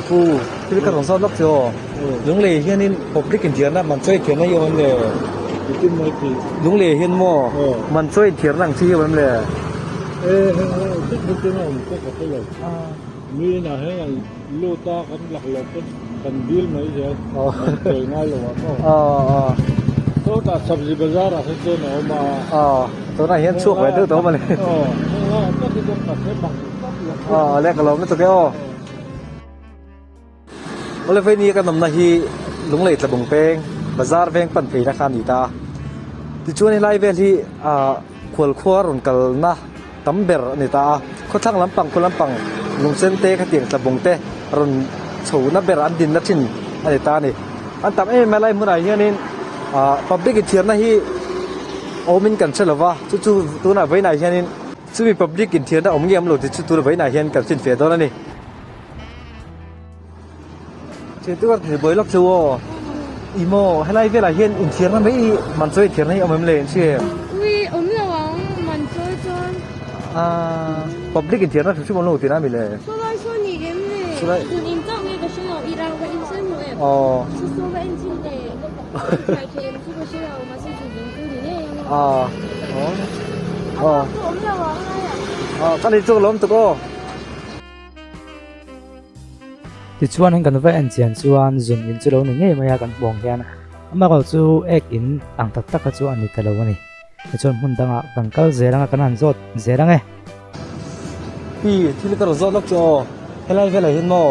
Pu thil ka rawn zawt lawk chu aw Lunglei hianin public inthiarna man chawi thiarna hi a awm em le? Lunglei hian maw man chawi inthiarna ang chi hi a awm em le? Mi inah hian an lut a kan lak loh pawn kan dil mai zel an chawi ngai lo ang maw? Sawtah sabzi bazar ah hi chuan a awm a. Tunah hian chhuak ve deuh tawh a mawle. Heng tak hi chuan ka hre bang tlat lo. Awle ka lawm lutuk e aw. Awle Veni kan awmna hi Lunglei Tlabung peng bazar veng pan pheina kha a ni ta a. Tichuan helai vel hi ah khualkhua rawn kalna tam ber a ni ta a. Khawthlang lampang khaw lampang lungsen te khatiang Tlabung te rawn chhohna ber an dinna thin a ni ta a ni. An tam em em a lai hmunah hianin ah public inthiarna hi awmin kan hre lova chu chu tunah vawiinah hianin chumi public inthiarna awm nge awm lo tih chu tunah vawiinah hian kan finfiah dawn a ni. Thiantu ka thei buai lawk chu aw i maw helai velah hian inthiarna mai hi man chawi inthiarna hi a awm em le an hria em? Ui awm lo ang man chawi chuan. Aaa public inthiarna hrim hrim awm lo tihna ami le? Chulai saw ni em le? Chulai. Zun in chauh nge ka hre lo i rang va in sawi hmu em? Aw. Chu saw va en chin teh thlai thei em chu ka hre lo mahse zun in chu ni ngei ang aw. Aw. A bak chu awm lo ang laiah. Aw ka ni chu ka lawm tuk aw. Tichuan in kan va en chian chuan zun in chu lo ni ngei mai a kan hmuh ang hian amaherawh chu ek in ang tak tak kha chu a ni ta lo a ni. Tichuan hmun dangah kan kal zel anga kan han zawt zel ang e. Pi, thil ka rawn zawt lawk chu aw, helai velah hian maw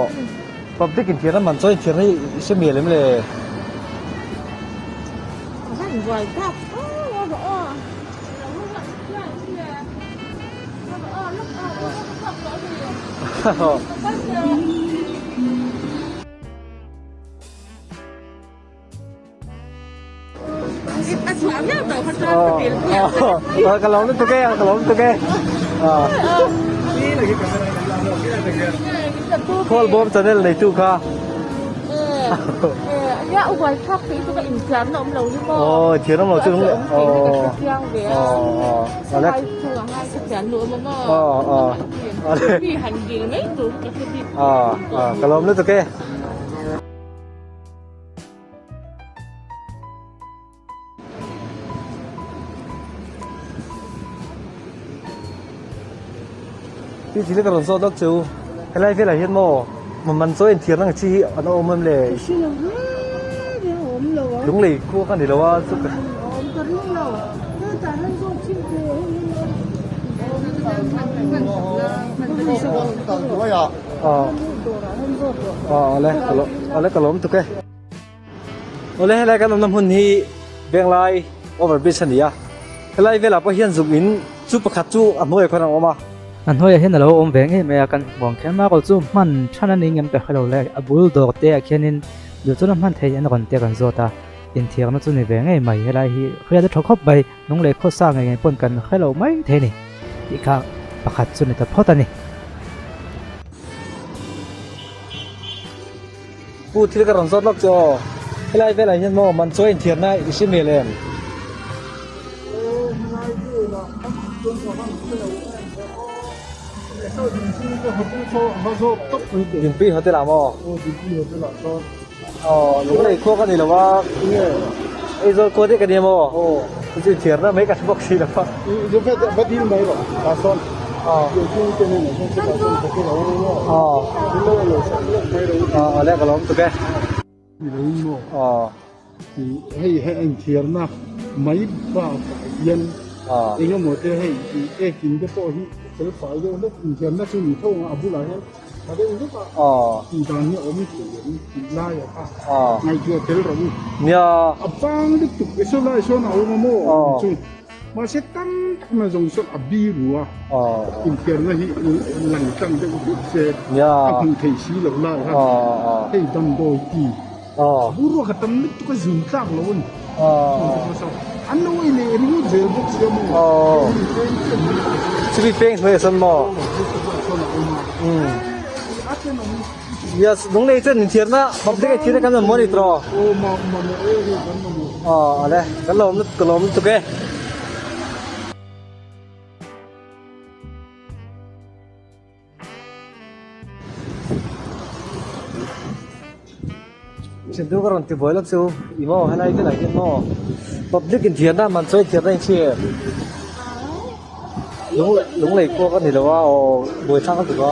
public inthiarna man chawi inthiarna hi i hre mial em le? Ka lawm lutuk e, ka lawm lutuk e. Khawl bawm channel neitu kha. Aw, thian awm lo chu lung leh. Aw, aw, ka lawm lutuk e. Ti thil ka rawn zawt lawk chu helai velah hian maw man chawi inthiarna ang chi hi an awm em le? Lunglei khua kha ni lo a chu ka Awle awle ka lawm tuk e. Awle helai kan awmna hmun hi Venglai over bridge a ni a helai velah pawh hian zuk in chu pakhat chu a hnuaiah khuan a awm a. A hnuaiah hian a lo awm ve ngei mai a kan hmuh ang khian Marble chu hman than a ni ngem ka hrelo le a bul dawr te ah khianin duh chuan a hman thei an rawn te kan zawt a inthiarna chu ni ve ngei mai helai hi hriat a tha khawp mai nung leh khawsa ngei ngei pawn kan hrelo mai thei a ni tih kha pakhat chu ni ta phawt a ni. Pu thil ka rawn zawt lawk chu aw helai velah hian maw man chawi inthiarna i hre mial em? Dinpui hotel ah maw? Aw lunglei khua ka ni lo a Aizawl khua daih ka nia maw? Chu inthiarna mai ka hre bawk si lo a. Aw awle ka lawm tuk e. Aw. Hei hei inthiarna mai bakah hian engemaw te hei ek in te pawh hi fel fai deuh hlek inthiarna chu ni tho ang a bulah hian tha deuh hlek a tih dan hi a awm thei em tih laiah kha ngaihtuah tel rawh u. A vang lutuk e saw lai sawn a awm a maw chu. Mahse tam tak na zawng sawn a biru a, inthiarna hi lang tlang deuh hlek se a hmuh theih si loh lai kha hei damdawi ti boruak a tam lutuk a zun tlak lo a ni. An lo ei leh ringawt zel bawk sia maw? Chumi peng hnuaiah sawn maw? Yes, lunglei chuan inthiarna public a thirna kan mamawh a ni tawh. Aw ale, kan lawm lutuk ka lawm lutuk e. Thintu ka rawn ti buai lawk chu i maw helai velah hian maw public inthiarna man chawi thiarna in hria em? Lung lunglei kuak a ni lo a aw buaithlak a tuk a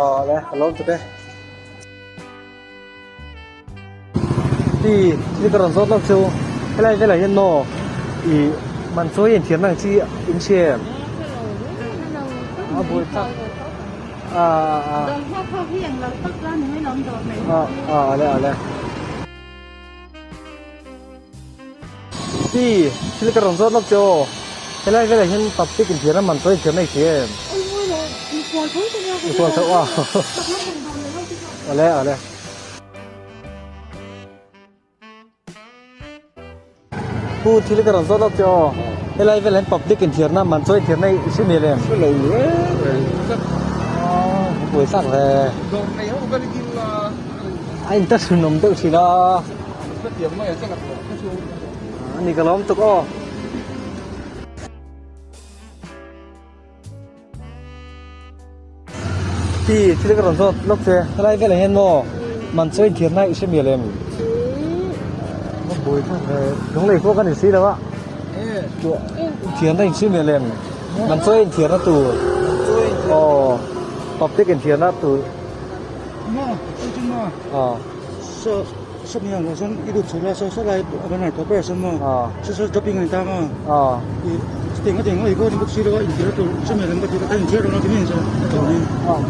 aw le ka lawm tuk e. Ti thil ka rawn zawt lawk chu helai velah hian maw ih man chawi inthiarna ang chi in hria em? A buaithlak a a a a le a le. Ti thil ka rawn zawt lawk che aw. Helai velah hian public inthiarna man chawi inthiarna i hria em? Mikhual tho a. Awle awle. Pu thil ka rawn zawt lawk che aw. Helai velah hian public inthiarna man chawi inthiarna i hre mial em? Hre lo reng reng tlat. Aw buaithlak ve. A intahrunawm deuh thin a. Ani ka lawm tuk aw. Ti thil ka rawn zawt lawk che helai velah hian maw man chaw inthiarna i hre mial em? Lunglei pawh ka ni si lo a inthiarna in hre mial em? Man chaw inthiarna tur aw public inthiarna tur. Aw.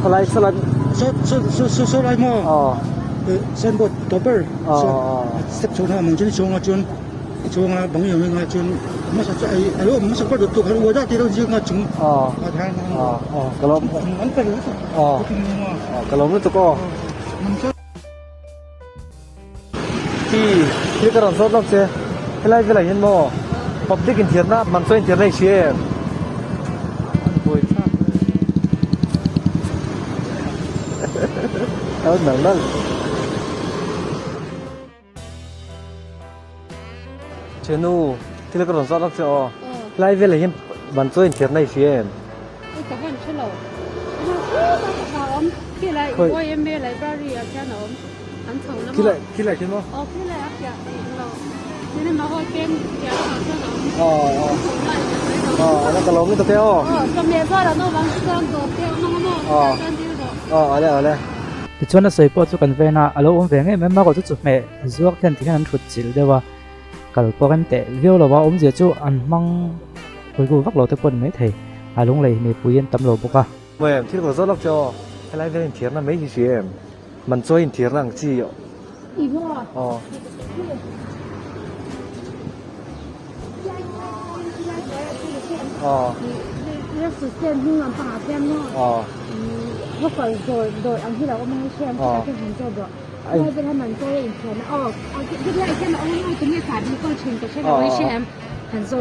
Khawlai sawlai aw. Aw aw ka lawm aw ka lawm lutuk aw. Ti thil ka rawn zawt lawk che helai velah hian maw public inthiarna man chaw inthiarna i hria em an buai thlak alo nal nal Chenu thil ka rawn zawt lawk che aw helai velah hian man chaw inthiarna i hria em. Ka hman hre lo. Khilai YMA library ah khian a awm. An chho la maw? Khilai khian maw? Aw khilai a piah lo. Cinema hall peng piah lamah chuan a awm. Aw aw. Aw ala ka lawm lutuk e aw. Aw chawhmeh zuarah naupang chu chuan dawr te a awm ang a maw? Aw Chuan dil rawh. Aw ale ale. Tichuan a sawi pawh chu kan ven a, a lo awm ve ngei mai marawh chu chawhmeh zuar khian tikhian an thut chilh deuh a, kal pawh rem teh viau lo a, awmzia chu an hmang Huigu vak lo te pawh ni mai thei, a lunglei mipui an tam lo bawk a. Em, thil kawr zawt lawk che aw, helai vel inthiarna mai hi hria em? Man chawi inthiarna ang chi aw. Aw. Aw.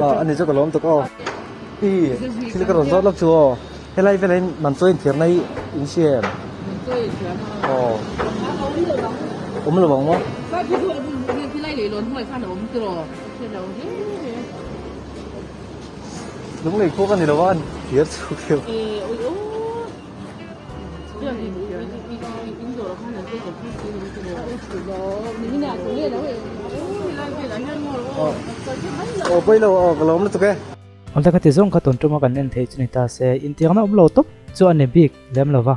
Aw ani chu ka lawm tuk aw i thil ka rawn zawt lawk chu aw helai velah hian man chawi inthiarna hi in hria em aw awm lo ang maw. Lunglei khua ka ni lo a an thiar chhuk deuh. Aw pawi lo aw ka lawm lutuk e. Awmte kha ti zawng kha tun tuma kan en thei chu ni ta se intiangna awm lo tawp chu a ni bik lem lo va,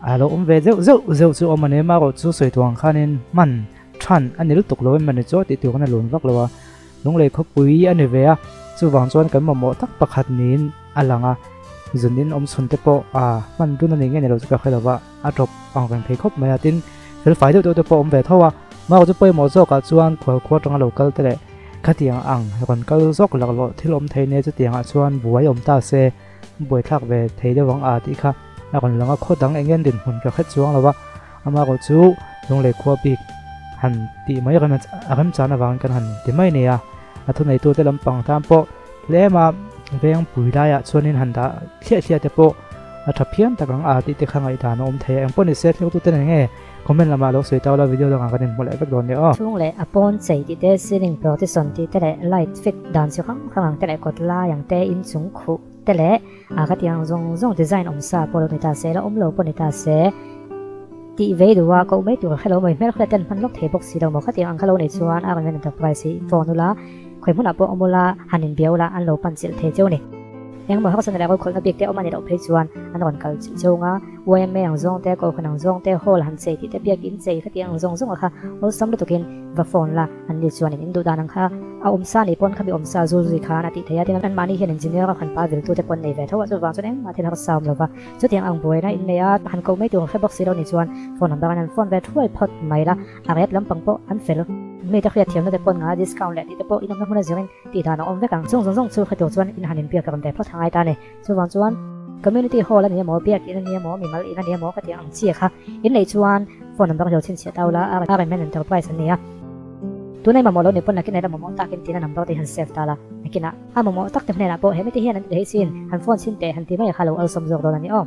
a lo awm ve zeuh zeuh zeuh chu awm a ni marawh chu sawi tuang khanin hman than a ni lutuk lo em a ni chu a tih tur khan a lun vak lo a, Lunglei khawpui a ni ve a, chuvang chuan kan mamawh tak pakhat niin a lang a, zunin awm chhun te pawh a hman dun a ni nge ni lo chu ka hre lo va, a tawp ang reng thei khawp mai a, tin felfai deuh deuh te pawh a awm ve tho a, Mau chu pawimawh zawkah chuan khualkhua atanga lo kal te leh khatiang ang rawn kal zawk laklawh thil awm thei nia chutiangah chuan buai awm ta se buaithlak ve thei deuh ang a tih kha a rawn lang a, khaw dang eng nge dinhmun ka hre chuang lo va. Amaherawh chu Lunglei khua bik han tih mai a remchan avangin kan han ti mai nia. A thuneitute lampang tan pawh tlem a veng pui laiah chuanin han dah thliah thliah te pawh a tha phian tak ang a tih te kha ngaihdan a awm thei a. Engpawh ni se thliaktute nen nge comment lamah lo sawi tau la video dangah kan inhmu leh vek dawn nia aw. Chhung leh a pawn chei tih te, ceiling partition tih te leh light fit dan chi hrang hrang ang te leh kawt lai ang te, inchung khuh te leh a khatiang zawng zawng design awm sa pawh lo ni ta se, la awm lo pawh ni ta se. Tih vei duh a, koh mai tur a hrelo mai, hmel hriat ten hman lawk thei bawk si lo maw khatiang ang kha lo nei chuan a rawn enterprise hi phone ula, khawi hmunah pawh awm ula, han inbiau ula an lo pan chilh thei cheu a ni. Engmaw harsatna leh rokhawlhna bik te awm a ni loh phei chuan an rawn kal chilh cheu nga, YMA ang zawng te, Kohhran ang zawng te, hall han chei tih te, biak in chei khatiang ang zawng zawng a kha awlsam lutukin va phone la, an ni chuan in in duh dan ang kha a awm sa nih pawn khami awm sa zul zui khan a tih thei a, tin anmahni hian engineer a han pa viltu te pawn nei ve tho a, chuvang chuan engmah thil harsa awm lova. Chutiang ang buaina in nei a, han koh mai tur hre bawk si lo ni chuan phone number an han phone ve thuai phawt mai la, a ret lampang pawh an fel. Mite hriat thiamna te pawn nga discount leh tih te pawh inawmna hmun a zirin tih dan a awm vek ang. Chung zawng zawng chu hre tur chuan in han inbiak rawn ve phawt a ngai ta a ni. Chuvang chuan community hall a ni emaw, biak in a ni emaw, mimal in a ni emaw ka tih ang chi kha in neih chuan phone number lo chhinchhiah ta ula, RMN Enterprise an ni a. Tunai mamawh lo ni pawn nakin ela mamawh takin tina number te hi han save ta la, nakinah. A mamawh tak te hnenah pawh he mite hian an ti thei sin, han phone chhin teh han ti mai a kha lo awlsawm zawk dawn a ni aw.